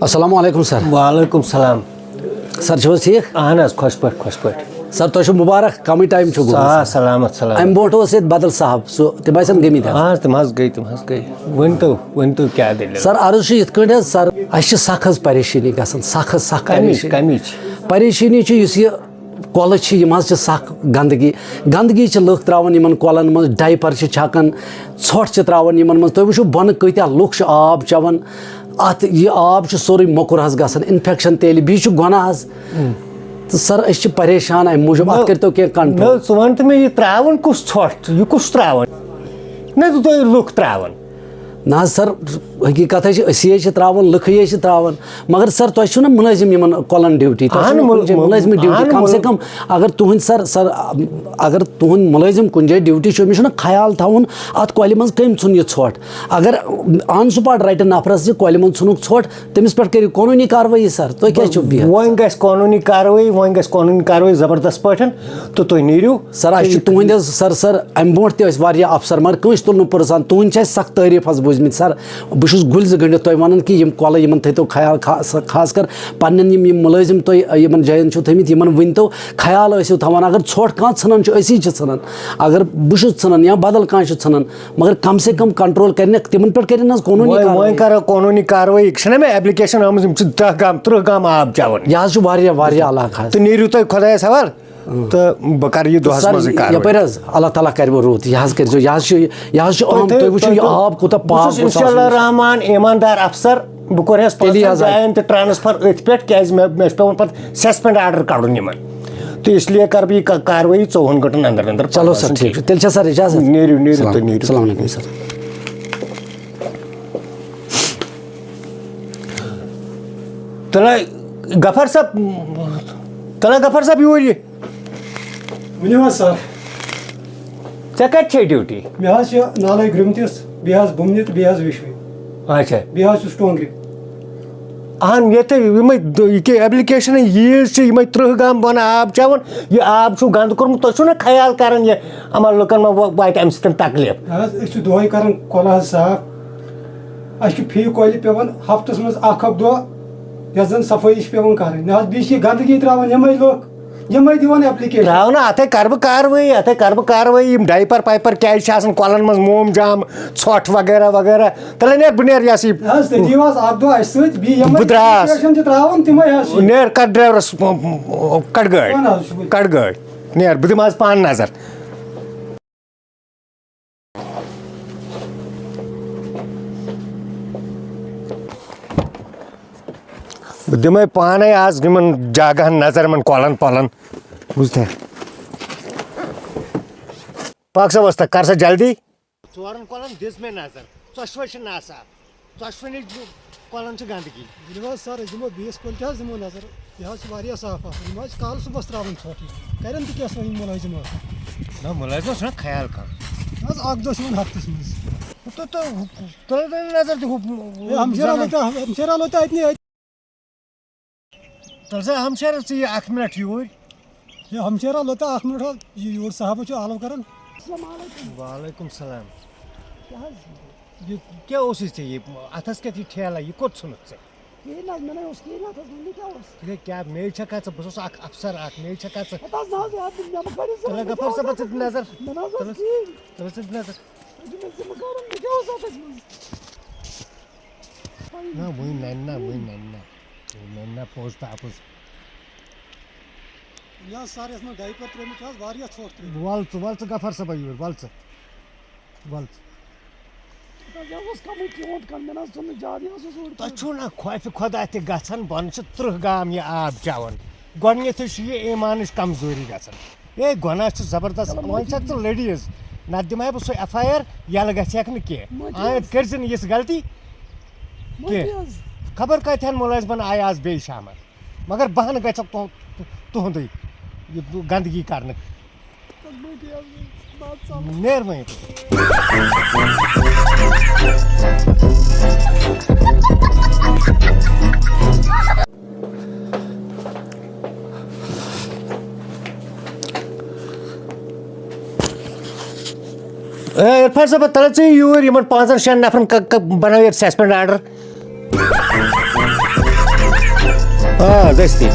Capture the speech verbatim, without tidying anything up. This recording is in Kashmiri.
السلام علیکم سر۔ وعلیکم السلام۔ سر، چھِو حظ ٹھیٖک؟ اہن حظ، خۄش پٲٹھۍ، خۄش پٲٹھۍ۔ سر، تۄہہِ چھُو مُبارک، کمٕے ٹایم چھُ گوٚمُت۔ آ، سلامت، سلامت۔ اَمہِ برونٛٹھ اوس ییٚتہِ بدل صاحب، سُہ، تِم آسن گٔمٕتۍ حظ۔ آ، تِم حظ گٔے، تِم حظ گٔے۔ ؤنۍ تو، ؤنۍ تو کیٛاہ دٔلیٖل؟ سر، عرض چھُ یِتھ کٲٹھۍ حظ، سر، اَسہِ چھِ سخ حظ پریشٲنی گژھان، سخ حظ، سخ کَمِچ، پریشٲنی۔ کَمِچ؟ پریشٲنی چھِ یُس یہِ کۄلہٕ چھِ، یِم حظ چھِ سخ گندگی۔ گندگی چھِ لُکھ ترٛاوان یِمن کۄلن منٛز، ڈایپر چھِ چھکان، ژھۄٹھ چھِ ترٛاوان یِمن منٛز۔ تُہۍ وٕچھِو بۄنہٕ کۭتیٛاہ لُکھ چھِ آب چٮ۪وان۔ اَتھ، یہِ آب چھُ سورُے موٚکُر حظ گژھان، انفیکشن تیٚلہِ، بیٚیہِ چھُ گۄناہ حظ۔ تہٕ سر، أسۍ چھِ پریشان اَمہِ موٗجوٗب، اَتھ نہ، کٔرۍتو کینٛہہ نہ، control۔ ژٕ وَن تہٕ مےٚ، یہِ ترٛاوان کُس ژھۄٹھ چھُ؟ یہِ کُس ترٛاوان؟ نہ، تُہۍ لُکھ ترٛاوان۔ نہ حظ سر، حقیٖقت حظ چھِ، أسی حظ چھِ ترٛاوان، لُکھٕے حظ چھِ ترٛاوان۔ مگر سر، تۄہہِ چھُو نہ مُلٲزِم یِمن کۄلن ڈیوٹی؟ تۄہہِ چھُو اہن نہ مُل-، کُنہِ جایہِ مُل-، مُلٲزِمٕے ڈیوٹی؟ اہن کم سے مُل-، کم اگر تُہُنٛد سر، سر، اگر تُہُنٛد مُلٲزِم کُنہِ جایہِ ڈیوٹی چھُ، أمِس چھُنہ خیال تھاوُن اَتھ کۄلہِ منٛز کٔمۍ ژھُن یہِ ژھۄٹھ۔ اگر on spot رَٹہِ نفرس زِ کۄلہِ منٛز ژھُنُکھ ژھۄٹھ، تٔمِس پٮ۪ٹھ کٔرِو قونوٗنی کاروٲیی سر۔ تُہۍ کیٛازِ چھِو بِہِتھ؟ وۄنۍ گژھِ قونوٗنی کاروٲیی، وۄنۍ گژھِ قونوٗنی کاروٲیی زبردست پٲٹھۍ۔ تہٕ تُہۍ نیٖرِو۔ سر، اَسہِ چھُ تُہٕنٛدِ حظ، سر، سر، اَمہِ برونٛٹھ تہِ ٲسۍ واریاہ افسر، مگر کٲنٛسہِ تُل نہٕ پُرزہن۔ تُہٕنٛدۍ چھِ اَسہِ سخ تعٲریٖف حظ بوٗزمٕتۍ، سر۔ بہٕ چھُس گُلۍ زٕ گٔنٛڈِتھ تۄہہِ وَنان کہِ یِم کۄلہٕ، یِمن تھٲیتو خیال، خاص، خاص کر پننٮ۪ن یِم، یِم مُلٲزِم تُہۍ یِمن جاین چھِو تھٲومٕتۍ، یِمن ؤنۍتو، خیال ٲسِو تھاوان۔ اگر ژھۄٹھ کانٛہہ ژھٕنان چھُ، أسی چھِ ژھٕنان، اگر بہٕ چھُس ژھٕنان یا بدل کانٛہہ چھُ ژھٕنان، مگر کم سے کم control کرِ نہ، تِمن پٮ۪ٹھ کرِ نہ حظ قونوٗنی وۄنۍ، وۄنۍ کاروٲیی۔ کرو قونوٗنی کاروٲیی۔ چھِنہ مےٚ application آمٕژ، یِم چھِ دَہ گام، تٕرٛہ گام آب چٮ۪وان۔ یہِ حظ چھُ واریاہ، واریاہ علاقہٕ حظ۔ تہٕ نیٖرِو تُہۍ خۄدایَس حوالہٕ۔ تہٕ بہٕ کَرٕ یہِ دۄہَس سر، منٛزٕے کاروٲیی۔ یَپٲرۍ حظ، اللہ تعالیٰ کَرِ وۄنۍ رُت۔ یہِ حظ کٔرۍزیو، یہِ حظ چھُ، یہِ حظ چھُ تُہۍ اہم۔ تھٲیِو، تُہۍ وٕچھِو تُہۍ یہِ تھٲیِو، آب کوٗتاہ بہٕ پاک چھُس گوٚژھ آسُن۔ اِنشاء اللہ رحمان ایٖماندار اَفسَر۔ بہٕ کوٚر ہَس تیٚلی پانٛژَن حظ آ۔ جایَن تہِ transfer أتھۍ پٮ۪ٹھ، کیٛازِ مےٚ، مےٚ چھُ پٮ۪وان پَتہٕ suspend order کَڑُن یِمَن۔ تہٕ اس لیے کَرٕ بہٕ یہِ کا-، کاروٲیی ژوٚوُہَن گٲنٛٹَن اندر اندر۔ چلو سر، ٹھیٖک چھُ۔ تیٚلہِ چھا سر اجازت؟ نیٖرِو، نیٖرِو، السلام، تُہۍ نیٖرِو۔ السلام علیکم سر۔ تَلہٕ غفار صٲب، تَلہٕ غفار صٲب یور یہِ۔ ؤنِو حظ سر۔ ژےٚ کَتہِ چھے ڈیوٹی؟ مےٚ حظ چھِ نالے گرٛمتِس، بیٚیہِ حظ بُمنہِ تہٕ بیٚیہِ حظ وِشوِ۔ اچھا۔ بیٚیہِ حظ چھُس ٹونٛگرِ۔ اہن، ییٚتہِ یِمَے دُ-، یہِ کیٛاہ application ییٖژ چھِ، یِمَے تٕرٛہ گام بۄنہٕ آب چٮ۪وان، یہِ آب چھُو گنٛدٕ کوٚرمُت، تُہۍ چھُو نہ خیال کَران یہِ یِمَن لُکَن ما وَ-، واتہِ اَمہِ سۭتۍ تکلیٖف؟ نہ حظ، أسۍ چھِ دۄہَے کَران کۄلہٕ حظ صاف۔ اَسہِ چھُ فی کۄلہِ پٮ۪وان ہفتَس منٛز اَکھ اَکھ دۄہ یَتھ زَن صفٲیی چھِ پٮ۪وان کَرٕنۍ۔ نہ حظ، بیٚیہِ چھِ یہِ گنٛدگی ترٛاوان یِمَے لُکھ، یِمَے دِوان application۔ ترٛاو نہ، اَتھَے کَرٕ بہٕ کاروٲیی، اَتھَے کَرٕ بہٕ کاروٲیی۔ یِم diaper پایپَر کیٛازِ چھِ آسان کۄلَن منٛز، موم جام، ژھۄٹھ وغیرہ وغیرہ۔ تَلہٕ نیر، بہٕ نیر یہِ ہسا یہِ۔ نہ حظ، تُہۍ دِیِو حظ اَکھ دۄہ اَسہِ سۭتۍ، بیٚیہِ یِمَے بہٕ درٛاس۔ Application چھِ ترٛاوان تِمَے حظ چھِ۔ نیر، کَڑ driverس، کَڑ گٲڑۍ۔ پانہٕ حظ چھُ وٕنہِ۔ کَڑ گٲڑۍ۔ نیر، بہٕ دِمہٕ حظ پانہٕ نظر۔ بہٕ دِمَے پانَے آز یِمَن جاگہَن نظر، یِمَن کۄلَن پۄلَن۔ بوٗزتھا؟ پاک صٲب، وۄستا، کر سا جلدی۔ ژورَن کۄلَن دِژ مےٚ نظر، ژۄشوَے چھِ ناصاف، ژۄشوٕنی کۄلَن چھِ گنٛدگی۔ ؤلِو حظ سر، أسۍ دِمو بیٚیِس کۄلہِ تہِ حظ دِمو نظر، یہِ حظ چھِ واریاہ صاف آسان، یِم حظ چھِ کالہٕ صُبحَس ترٛاوان ژھۄٹھ یہِ، کَرن تہِ کیٛاہ سٲنۍ مُلٲزِم حظ؟ نہ، مُلٲزِمَس چھُنہ خیال کَرُن۔ نہ حظ، اَکھ دۄہ چھِ یِوان ہفتَس منٛز۔ تہٕ، تہٕ، تُلِو تُہۍ نظر تہِ ہُہ، ہے، ہُہ ہمشیرا زَنان۔ لوٚت، ہمشیرا لوٚت اَتہِ نہٕ، تَلہٕ سا ہمشیرا ژٕ یہِ اَکھ مِنٹ یوٗرۍ۔ ہے، ہمشیرا لوٚت اَکھ مِنٹ حظ، یہِ یور صاحبہ چھُ آلو کران۔ السلام علیکم۔ وعلیکم السلام۔ کیٛاہ حظ؟ یہِ کیٛاہ اوسُے ژےٚ یہِ؟ اَتھَس کٮ۪تھ یہِ ٹھیلہ؟ یہِ کوٚت ژھُنُتھ ژےٚ؟ کِہیٖنۍ نہ حظ، مےٚ نہ اوس کِہیٖنۍ اَتھَس منٛز، یہِ کیٛاہ اوس؟ یہِ کیٛاہ؟ مے چھَکھا ژٕ؟ بہٕ چھُس اَکھ اَفسَر اَکھ، مے چھَکھا ژٕ؟ ہَتہٕ حظ نہ حظ، یَتھ مےٚ مہٕ کٔرِو ذِمہٕ، تَلہٕ مےٚ کیٛاہ غفار اوس صٲبَس اَتھَس ژٕ دِ منٛز؟ نظر۔ مےٚ نہ حظ اوس تَلہٕ، کِہیٖنۍ۔ تَلہٕ ژٕ دِ نظر۔ یہِ چھُ مےٚ ذِمہٕ کَرُن، مےٚ کیٛاہ اوس اَتھَس منٛز؟ نہ، وٕنۍ نَنہِ نہ، وٕنۍ نَنہِ نہ۔ وٕنۍ نَنہِ نہ، پوٚز تاپُز۔ یہِ حظ سر، یَتھ منٛز diaper ترٛٲومٕتۍ چھِ حظ واریاہ ژھۄٹھ ترٛٲومٕتۍ۔ وَل ژٕ، وَل ژٕ غفار صٲبا یوٗرۍ، وَل ژٕ، وَل ژٕ۔ نہ حظ، یہِ حظ اوس کَمٕے چونٛٹھ کَم، مےٚ نہ حظ ژوٚل نہٕ زیادٕ، یہِ حظ اوس اوٗرۍ تۄہہِ کَم۔ چھُو نہ خوفِ خۄدا تہِ گژھان؟ بۄنہٕ چھِ تٕرٛہ گام یہِ آب چٮ۪وان۔ گۄڈٕنٮ۪تھٕے چھُ یہِ ایٖمانٕچ کمزوٗری گژھان۔ ہے، گۄناہ چھُ زبردست۔ چلو، وۄنۍ چھَکھ ژٕ لٔڑِیٖز، نتہٕ دِمہٕ ہا بہٕ سُہ F I R، یَلہٕ گژھِ ہٮ۪کھ نہٕ کینٛہہ۔ مٲفی آیِندٕ حظ۔ کٔرۍ زِ نہٕ یِژھ غلطی مٲفی کینٛہہ۔ حظ۔ خبر کۭتِہَن مُلٲزمَن آیہِ آز بیٚیہِ شامَن، مگر بہانہٕ گژھٮ۪کھ تُہ-، تُہُنٛدُے یہِ گنٛدگی کرنہٕ۔ حظ، مٲفی حظ، بہٕ حظ ژَلہٕ۔ مہربٲنی۔ اے عرفان سا بہٕ تَلہٕ ژٕ یوٗرۍ یِمَن پانٛژَن شٮ۪ن نفرَن ک- ک- بَناو ییٚتہِ سَسپٮ۪نٛڈ آرڈَر۔ آ، دٔستی۔